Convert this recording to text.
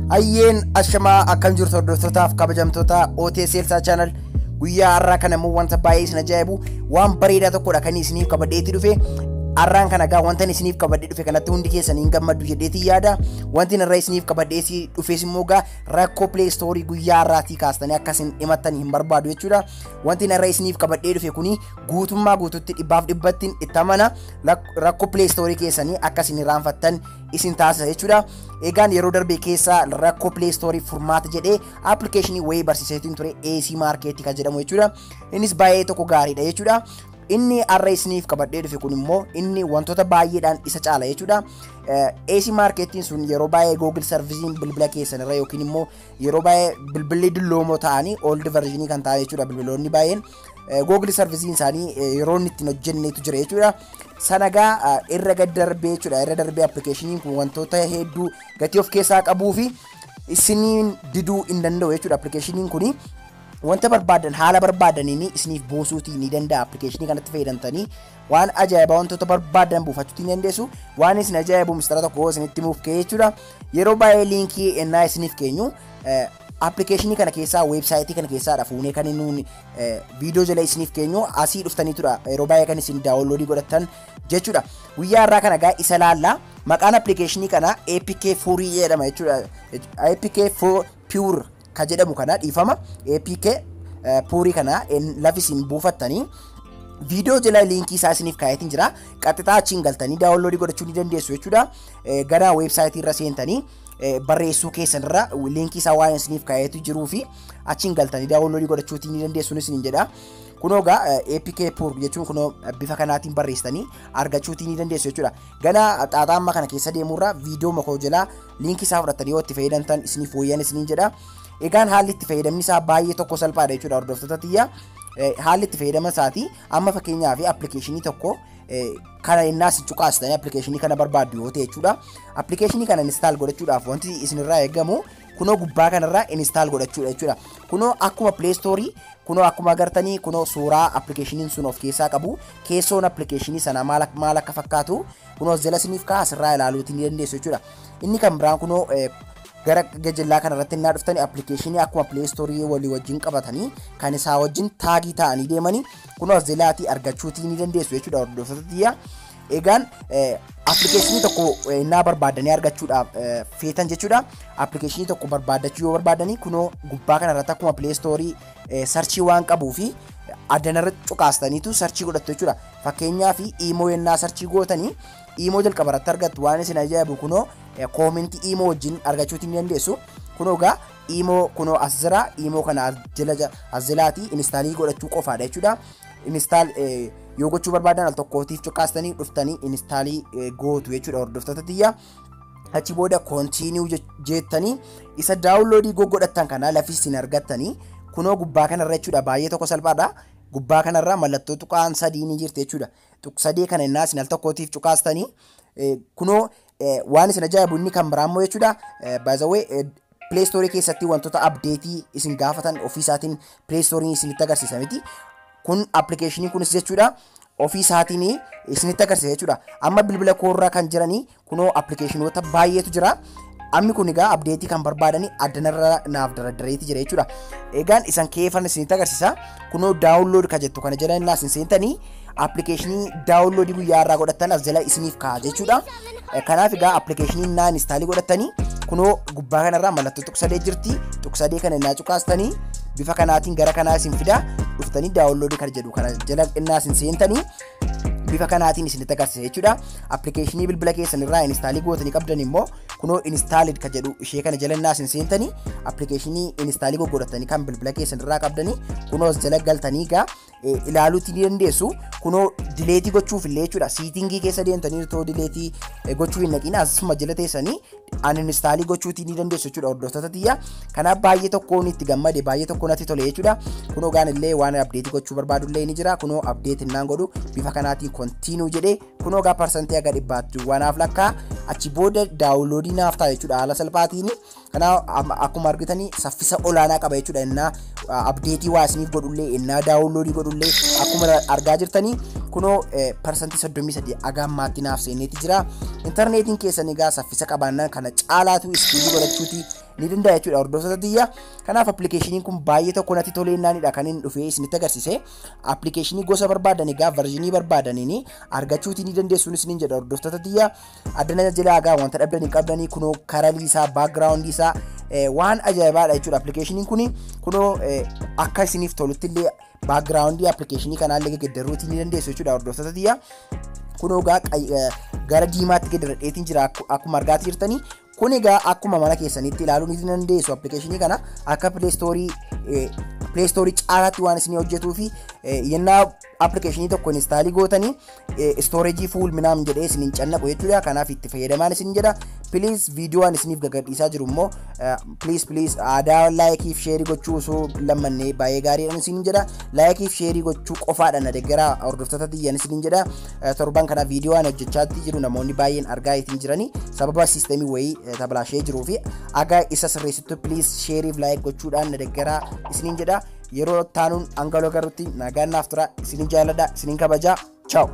Ayyeen ashamaa, akkam jirtu hordoftootaaf kabajamtoota OTS Elsaa Channel? Guyyaa har'aa kana immoo wanta baay'ee isin ajaa'ibu, waan bareedaa tokkodha kan isiniif qabadheetti dhufe. Har'aan kana gaa wanta isiniif qabadhee dhufe kanatti hundi keessanii hin gammaddu jedheetii yaada. Wanti irra isiniif qabadhee dhufes immoo gaa rakkoo Play Store guyyaa har'aatii kaastanii akkasin himattan hin barbaadu jechuudha. Wanti irra isiniif qabadhee dhufe kuni guutummaa guututti dhibbaaf dhibbattiin itti amana, rakkoo Play Store keessanii akkasin irraanfattan isin taasisa jechuudha. Egaan yeroo darbe keessa rakkoo Play Store furmaata jedhee appilikeeshinii wayii barsiiseetiin ture, AC Market kan jedhamu jechuudha. Innis baay'ee tokko gaariidha jechuudha. Inni har'a isiniif qabadhee dhufe kun immoo inni wantoota baay'eedhaan isa caala jechuudha. AC Marketiin sun yeroo baay'ee Google Servicein bilbila keessan irra yookiin immoo yeroo baay'ee bilbilli dulloomoo ta'anii, old versionii kan ta'an jechuudha, bilbiloonni baay'een Google Servicein isaanii yeroo inni ittiin hojjennetu jira jechuudha. Sanagaa irra gad darbee jechuudha. Irra darbee appilikeeshiniin kun wantoota hedduu gatii of keessaa qabuu fi isiniin diduu hin danda'u jechuudha. Appilikeeshiniin kuni wanta barbaadan haala barbaadaniin isiniif buusuutii ni danda'a. Appilikeeshinii kanatti fayyadamtanii waan ajaa'ibaa wantoota barbaadan buufachuutii ni dandeessu. Waan isin ajaa'ibu mistara tokko isinitti himuuf ka'e jechuudha. Yeroo baay'ee liinkii ennaa isiniif keenyu appilikeeshinii kana keessaa, weebsaayitii kana keessaadha fuunee kan inni viidiyoo jala isiniif keenyu, asii dhuftaniitudha yeroo baay'ee kan isin downloadii godhattan jechuudha. Guyyaa har'aa kana gaa isa laallaa. Maqaan appilikeeshinii kana APK Furii jedhama jechuudha. APK Pure ka jedhamu kana, dhiifama, APK Purii kana lafi isin buufattanii viidiyoo jala liinkii isaa isiniif kaayetiin jira. Qaxxixaa achiin galtanii downloadii godhachuu ni dandeessu jechuudha. Gara weebsaayitii irra seentanii barreessuu keessan irra liinkii isaa waan isiniif kaayetu jiruu fi achiin galtanii downloadii godhachuutii ni dandeessu isiniin jedha. Kunoo egaa APK Pure jechuun kunoo bifa kanaatiin barreessitanii argachuutii ni dandeessu jechuudha. Gana xaaxaa amma kana keessa deemurra viidiyoo makoo jalaa liinkii isaa fudhattanii yoo itti fayyadamtan isiniif wayyan isiniin jedha. Egaan haalli itti fayyadamni isaa baay'ee tokko salphaadha jechuudha, hordoftoota tiyya. Haalli itti fayyadama isaati amma fakkeenyaaf appilikeeshinii tokko kana innaa isin cuqaasitanii appilikeeshinii kana barbaaddu yoo ta'e jechuudha. Appilikeeshinii kana install godhachuudhaaf wanti isinirraa eegamu kunoo gubbaa kanarraa install godhachuudha jechuudha. Kunoo akkuma Play Store, kunoo akkuma agartanii, kunoo suuraa appilikeeshiniin sun of keessaa qabu, keessoon appilikeeshinii sana maal akka fakkaatu kunoo jala isiniif ka'a, asirraa ilaaluutii ni dandeessu jechuudha. Inni kan biraan kunoo gara gajallaa kanarratti innaa dhuftanii appilikeeshinii akkuma Play Store walii wajjin qabatanii kan isaa wajjin tagii ta'anii deemanii kunoo as jalaatii argachuutii ni dandeessu jechuudha, hordoftoota tiyya. Egaan appilikeeshinii tokko innaa barbaadanii argachuudhaaf feetan jechuudha. Appilikeeshinii tokko barbaadachuu yoo barbaadanii kunoo gubbaa kanarratti akkuma Play Store searchii waan qabuu fi addanarra cuqaastaniitu searchii godhattu jechuudha. Fakkeenyaaf Imo yennaa searchii gootanii Imo jalqaba irratti argattu. Waan isin ajaa'ibu kunoo commentii Imo wajjin argachuutii ni dandeessu. Kunoo egaa Imo kunoo as jira. Imo kana as jalaatii installii godhachuu qofaadha jechuudha. Install yoo gochuu barbaadan al tokkootiif cuqaastanii dhuftanii installii gootu jechuudha, hordoftoota tiyya. Achi booda continue jettanii isa downloadii goggodhattan kana lafi isin argattanii kunoo gubbaa kanarra jechuudha, baay'ee tokko salphaadha. Gubbaa kanarra mallattoo tuqaan sadii ni jirti jechuudha. Sadii kana innaa isin al tokkootiif cuqaastanii kunoo waan isin ajaa'ibu inni kan biraa immoo jechuudha. Baay'ee Play Store keessatti wantoota updateii isin gaafatan ofii isaatiin Play Store isinitti agarsiisa miti. Kun appilikeeshinii kunis jechuudha, ofii isaatiin isinitti agarsiisa jechuudha. Amma bilbila koorraa kan jiranii kunoo appilikeeshinoota baay'eetu jira. Ammi kun egaa updateii kan barbaadanii addanarra naaf daradareeti jira jechuudha. Egaan isan keefan isinitti agarsiisa. Kunoo download ka jettu kana jala innaa isin seentanii appilikeeshinii downloadii guyyaa irraa godhattan as jala isiniif kaa'a jechuudha. Kanaaf egaa appilikeeshinii innaa installii godhattanii kunoo gubbaa kanarraa mallattoo tuqsadee jirti. Tuqsadee kana innaa cuqaastanii bifa kanaatiin gara kanaa isin fida. Dhuftanii downloadii kan jedhu kana jala innaa isin seentanii bifa kanaatiin isinitti agarsiisa jechuudha. Appilikeeshinii bilbila keessan irraa installii gootanii qabdan immoo kunoo installed ka jedhu ishee kana jala innaa isin seentanii appilikeeshinii installii goggodhatanii kan bilbila keessan irraa qabdanii kunoo as jala galtanii egaa ilaaluutti ni dandeessu. Kunoo deleteii gochuuf illee jechuudha. Settingii keessa deemtanii otoo deleteii gochuu hin naqiin asuma jala teessanii uninstallii gochuutii ni dandeessu jechuudha, hordoftoota tiyya. Kanaaf baay'ee tokkoon itti gammade, baay'ee tokko natti tole jechuudha. Kunoo gaan illee waan updateii gochuu barbaadu illee ni jira. Kunoo update innaan godhu bifa kanaatiin continue jedhee kunoo gaa parsantii aga 100tti waanaaf lakkaa achi booda downloadii naaf ta'a jechuudha haala salphaatiin. Kanaaf akkuma argitanii saffisa olaanaa qaba jechuudha. Innaa updateii waa isiniif godhullee, innaa downloadii godhullee akkuma argaa jirtanii kunoo 33% aga ammaatti naaf seeneeti jira. Intarneetiin keessan egaa saffisa qabaannaan kana caalaatu speedii godhachuuti ni danda'a jechuudha, hordoftoota tiyya. Kanaaf appilikeeshiniin kun baay'ee tokko natti toleennaanidha kan inni dhufee isinitti agarsiise. Appilikeeshinii gosa barbaadan egaa version barbaadaniin argachuutii ni dandeessuun isiniin jedha, hordoftoota tiyya. Addana jalaa egaa wanta dhabdanii qabdanii kunoo color isaa, background isaa waan ajaa'ibaadha jechuudha. Appilikeeshiniin kun kunoo akka isiniif tolutti illee background appilikeeshinii kanaallee geggeeddaruutii ni dandeessu jechuudha, hordoftoota tiyya. Kunoo egaa gara diimaatti geeddaradheetiin jira akkuma argaa jirtanii. Kun egaa akkuma mana keessanitti ilaaluu ni dandeessu. Appilikeeshinii kana akka Play Store caalaatti waan isinii hojjetuu fi yennaa appilikeeshinii tokko install gootanii storage full minaam jedhee isiniin cannaqu jechuudha. Kanaaf itti fayyadamaan isin jedha. Please, viidiyoo ani isiniif gagadhiisaa jiru immoo please, please, aadaa like fi share gochuu osoo lammannee baay'ee gaariidhaan isin jedha. Like fi share gochuu qofaadhaan na deeggaraa, hordoftoota xiyyan isin jedha. Torban kana viidiyoo ani hojjechaatti jiru namoonni baay'een argaa ittiin jiranii sababa system wayii tabalaashee jiruu fi aga isa sirreessittu please share fi like gochuudhaan na deeggaraa isiniin jedha. Yeroo taanuun angaloo garuutti nagaan naaf tura. Isinin jaaladha, isinin kabajaa. Ciao.